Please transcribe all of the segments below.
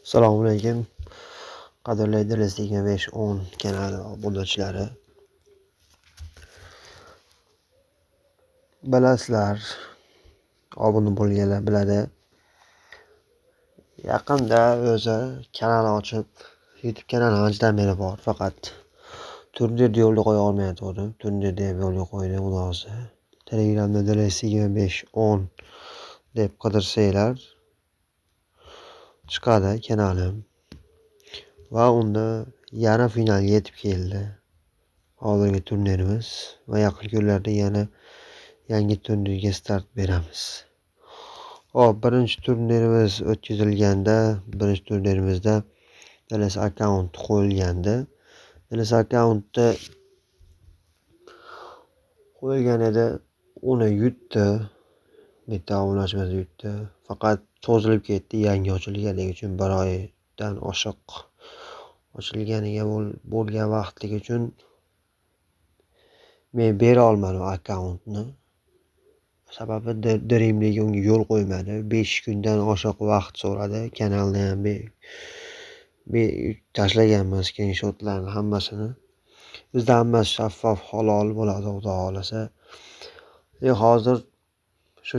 Assalomu alaykum. Qadrli DLS 2510 kanali obunachilari. Bilasizlar, obuna bo'lganlar biladi. Yaqinda o'zi kanal ochib, YouTube kanali anchadan beri bor, faqat turnirni yo'lga qo'ya olmayotgandim. Turnirni ham yo'lga qo'ydim, xudo xohlasa. Telegramda DLS 2510 deb qidirsanglar chiqadi kanalim. Va unda yarim finalga yetib keldi hozirgi turnirimiz va yaqin kunlarda yana yangi turnirga start beramiz. Xo'p, birinchi turnirimiz o'tkazilganda, birinchi turnirimizda DLS akkaunt qo'yilgandi. DLS akkauntda qo'yilgan edi, uni yutdi. Bitta obunachimiz yutdi. Faqat cho'zilib ketdi, yangi ochilganligi uchun bir oydan oshiq ochilganiga bo'lgan vaqtligi uchun men bera olmadim akkauntni. Sababi Dream League unga yo'l qo'ymadi. 5 kundan oshiq vaqt so'radi. Kanalni ham tashlaganmiz, skrinshotlarni hammasini. Bizda hammasi shaffof, halol bo'ladi, xudo xohlasa. Hozir shu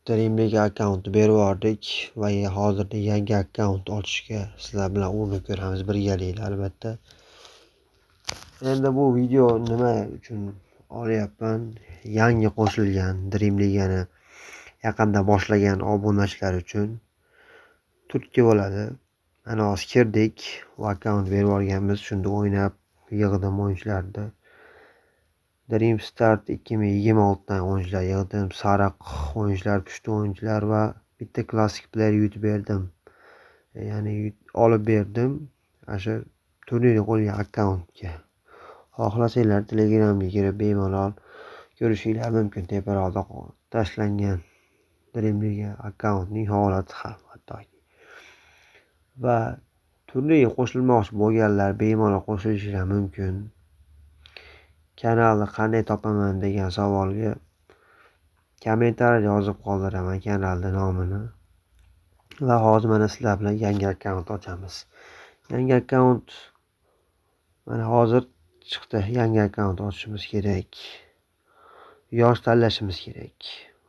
Dream League akkauntni berib yubordik va hozirda yangi akkaunt ochishga sizlar bilan urinib ko'ramiz birgalikda albatta. Endi bu video nima uchun olyapman? Yangi qo'shilgan Dream League'ni yaqinda boshlagan obunachilar uchun turtki bo'ladi. Mana hozir kirdik, bu akkaunt berib yuborganmiz, shunda o'ynab yig'dim o'yinchilarni. Dream Start 2026 dan o'yinchilar yig'dim, sariq o'yinchilar, pushti o'yinchilar va bitta klassik player yutib berdim. Ya'ni olib berdim ana shu turnirga qo'yilgan akkauntga. Xohlasanglar Telegramga kirib bemalol ko'rishinglar mumkin. Teparoqda tashlangan Dream League akkauntning holati ham hattoki. Va turnirga qo'shilmoqchi bo'lganlar bemalol qo'shilishlari mumkin. Kanalni qanday topaman degan savolga kommentariy yozib qoldiraman kanalning nomini. Va hozir mana sizlar bilan yangi akkaunt ochamiz. Yangi akkaunt mana hozir chiqdi. Yangi akkaunt ochishimiz kerak. Yosh tanlashimiz kerak.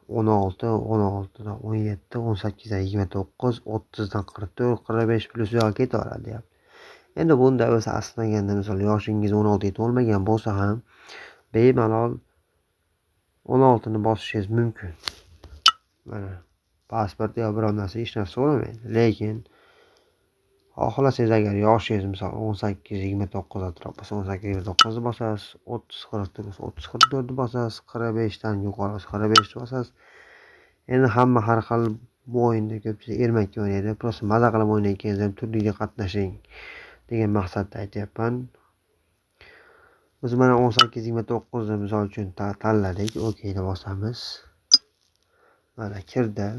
16, 16dan 17, 18dan 29, 30dan 44, 45 plyus yo'q ketaveradi deyapti. Endi bunda o'zi aslida misol yoshingiz 16 ga to'lmagan bo'lsa ham bemalol 16 ni bosishingiz mumkin. Mana pasport yo biror narsa hech narsa so'ramaydi. Lekin xohlasangiz agar yoshingiz misol 18 29 atrof bo'lsa 18 29 ni bosasiz, 30 44 bo'lsa 30 44 ni bosasiz, 45 dan yuqori bo'lsa 45 ni bosasiz. Endi hamma har xil bu o'yinda ko'pchilik ermakka o'ynaydi. Prosta maza qilib o'ynayotganingizda ham turnirga qatnashing degan maqsadda aytyapman. Biz mana 18 29 ni misol uchun tanladik. OK ni bosamiz. Mana kirdi.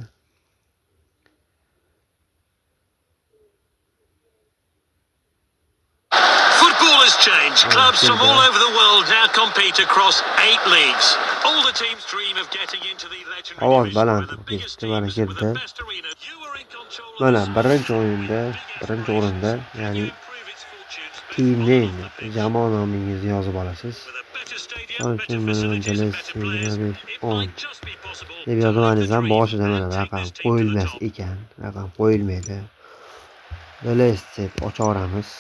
Football has changed. Clubs from all over the world now compete across 8 leagues. All the teams dream of getting into the legendary Ovoz division baland where the biggest ketdi, mana teams with the kirdi. best arena. You are in control of Mana the birinchi o'yinda, birinchi o'rinda, ya'ni You improve its fortunes team name jamoa nomingizni yozib olasiz. with a better stadium, Misol better uchun mana facilities, DLS better players. 25 It 10 might just be possible deb to live the yozganingiz ham dream boshida mana and take raqam this team to the qo'yilmas top. ekan. Raqam qo'yilmaydi. DLS deb ochaveramiz.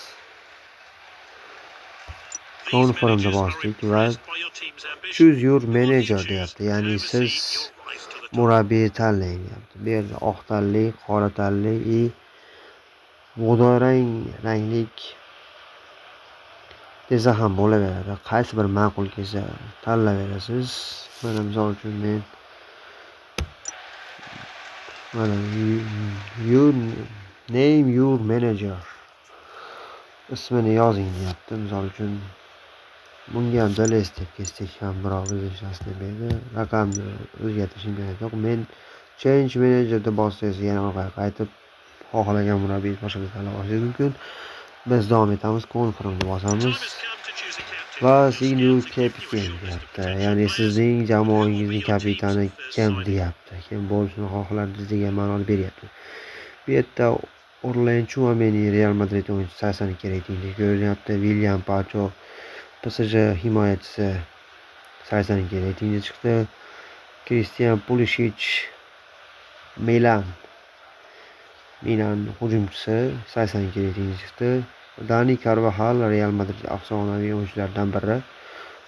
These Confirmni managers are bosdik va impressed by your team's ambition. choose your What you manager choose deyapti. can Ya'ni oversee siz your rise to the top. murabbiy tanlang deyapti. Bu yerda oq tanli, qora tanli и bug'doyrang ranglik desa ham bo'laveradi. Qaysi bir ma'qul kelsa tanlayverasiz. Mana misol uchun men mana you name your manager ismini yozing deyapti. Misol uchun bunga ham DLS deb ketsak ham birov hech narsa demaydi. Raqamni o'zgartirish imkoniyati yo'q. Men change manager deb bossangiz yana orqaga qaytib xohlagan murabbiy boshqa tanlab olishingiz mumkin. Biz davom etamiz, confirmni bosamiz. Time has come to choose a captain. Va new captain deyapti. Ya'ni sizning jamoangizning kapitani kim deyapti. Kim bo'lishini xohlardingiz degan ma'noni beryapti. Bu yerda Orlen Tchouameni Real Madrid o'yinchisi 82 reytingda ko'rinyapti. William Pacho PSG himoyachisi 82 reytingda chiqdi. Christian Pulisic Milan hujumchisi 82 reytingda chiqdi. Dani Carvajal Real Madrid afsonaviy o'yinchilardan biri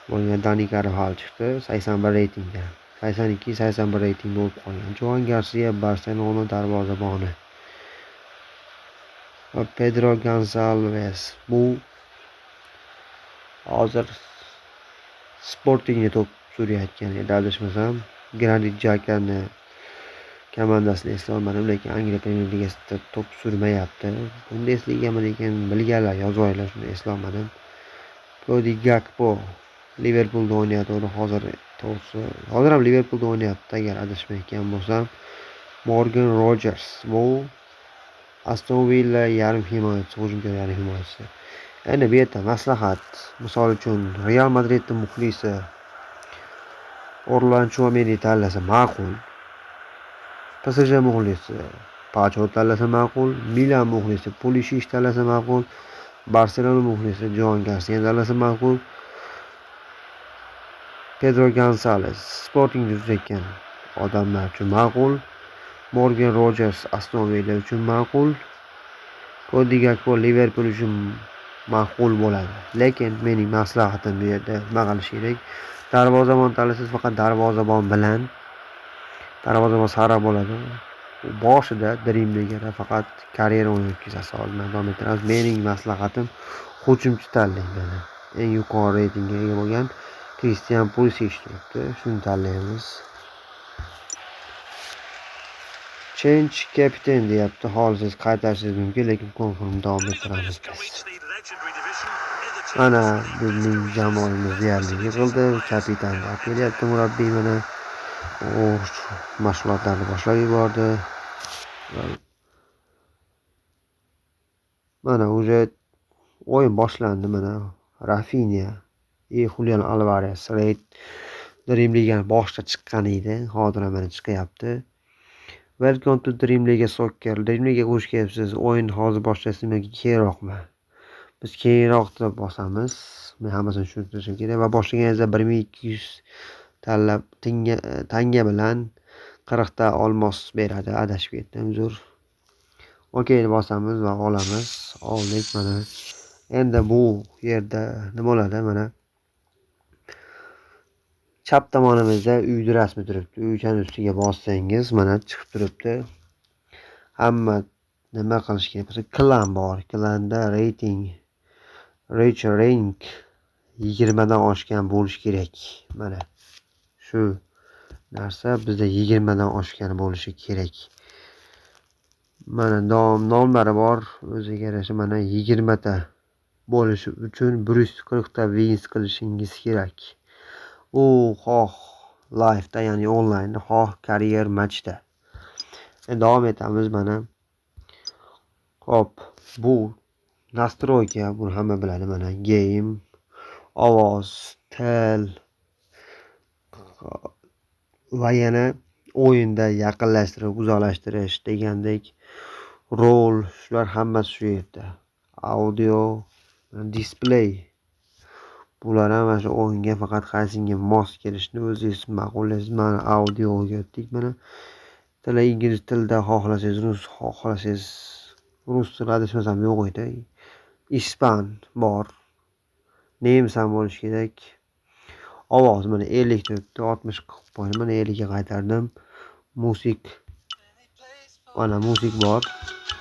bo'lgan Dani Carvajal chiqdi 81 reytingda. 82-81 reytingda bo'lib qolgan. Joan Garcia Barselona darvozaboni. Va Pedro Gonzalez bu hozir Sportingni to'p surayotgan edi, adashmasam. Granit Xhakani komandasini eslolmadim, lekin Angliya Premier Ligasida to'p surmayapti. Bundesligami lekin bilganlar yozib olinglar, shuni eslolmadim. Cody Gakpo Liverpoolda o'ynayapti, hozir to'g'risi, hozir ham Liverpoolda o'ynayapti agar adashmayotgan bo'lsam. Morgan Rogers bu Aston Villa yarim himoyachisi, hujumkor yarim himoyachisi. Endi bu yerda maslahat, misol uchun Real Madridning muxlisi Orlan Tchouameni tanlasa ma'qul. PSG muxlisi Pacho tanlasa ma'qul, Milan muxlisi Pulisic tanlasa ma'qul, Barselona muxlisi Joan Garcia tanlasa ma'qul. Pedro Gonzalez Sporting tuzayotgan odamlar uchun ma'qul. Morgan Rogers Aston Villa uchun ma'qul. Cody Gakpo Liverpool uchun ma'qul bo'ladi. Lekin mening maslahatim bu yerda nima qilish kerak? Darvozabon tanlasangiz faqat darvozabon bilan darvozabon sara bo'ladi. Boshida Dream League'da faqat karyera o'yin o'tkazasiz. Hozir davom ettiramiz. Mening maslahatim hujumchi tanlang mana. Eng yuqori reytingga ega bo'lgan Christian Pulisic turibdi. Shuni tanlaymiz. Change captain deyapti. Hozir qaytarishingiz mumkin, lekin confirm davom ettiramiz biz. Mana bizning jamoamiz deyarli yig'ildi. Kapitan olib kelyapti murabbiy mana. U mashg'ulotlarni boshlab yubordi. Mana уже o'yin boshlandi mana. Rafinha и Julian Alvarez Dream League'ning boshida chiqqan edi. Hozir mana chiqyapti. Welcome to Dream League Soccer. Dream League'ga xush kelibsiz. O'yin hozir boshlasizmi yoki keyinroqmi? Biz keyinroq deb bosamiz. Men hammasini tushuntirishim kerak va boshlaganingizda 1200 tanlab tanga bilan 40 ta olmos beradi. Adashib ketdim, uzr. Okey bosamiz va olamiz. Oldik mana. Endi bu yerda nima bo'ladi mana? Chap tomonimizda uyni rasmi turibdi. Uychani ustiga bossangiz mana chiqib turibdi. Hamma nima qilish kerak bo'lsa, klan bor. Klanda reyting reach rank 20 dan oshgan bo'lish kerak. Mana shu narsa bizda 20 dan oshgan bo'lishi kerak. Mana nomlari bor, o'ziga yarasha mana 20 ta bo'lishi uchun 140 ta wins qilishingiz kerak. U xoh live'da, ya'ni onlaynda, xoh karyer matchda. Endi davom etamiz mana. Xo'p, bu настройка, buni hamma biladi mana game, ovoz, til va yana o'yinda yaqinlashtirib, uzoqlashtirish degandek rol, shular hammasi shu yerda. Audio, display. Bular ham mana shu o'yinga faqat qaysinga mos kelishini o'zingiz ma'qullaysiz. Mana audioga o'tdik mana. Tili ingliz tilida xohlasangiz rus, xohlasangiz rus tili adashmasam yo'q edi. Ispan bor. Nemis ham bo'lishi kerak. Ovoz mana 50 turibdi, 60 qilib qo'ydim. Mana 50 ga qaytardim. Musik. Mana musik bor.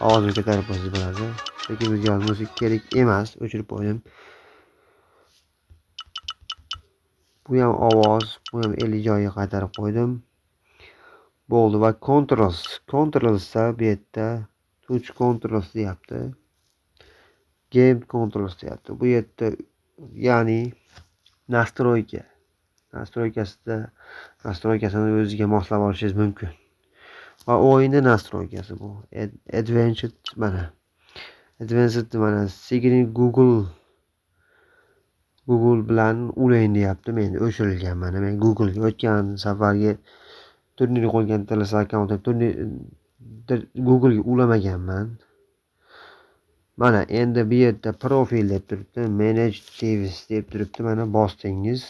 Ovozini ko'tarib qo'ysangiz bo'ladi. Lekin bizga hozir musik kerak emas, o'chirib qo'ydim. Bu ham ovoz, bu ham 50 joyiga qaytarib qo'ydim. Bo'ldi va controls, controlsda bu yerda touch controls deyapti. Game controls deyapti. Bu yerda ya'ni настройка. Настройкасini o'ziga moslab olishingiz mumkin. Va o'yinni настройкasi bu. Advanced mana. Advanced mana Signing Google bilan ulang deyapti. Men o'chirilgan mana. Men Google'ga o'tgan safargi turnir qo'ygan TLS akkauntim turnir Google'ga ulamaganman. Mana endi bu yerda "Profil" deb turibdi, "Manage device" deb turibdi. Mana, bosdingiz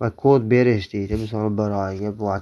va "Kod berish" deydi. Misol, bir oyga bu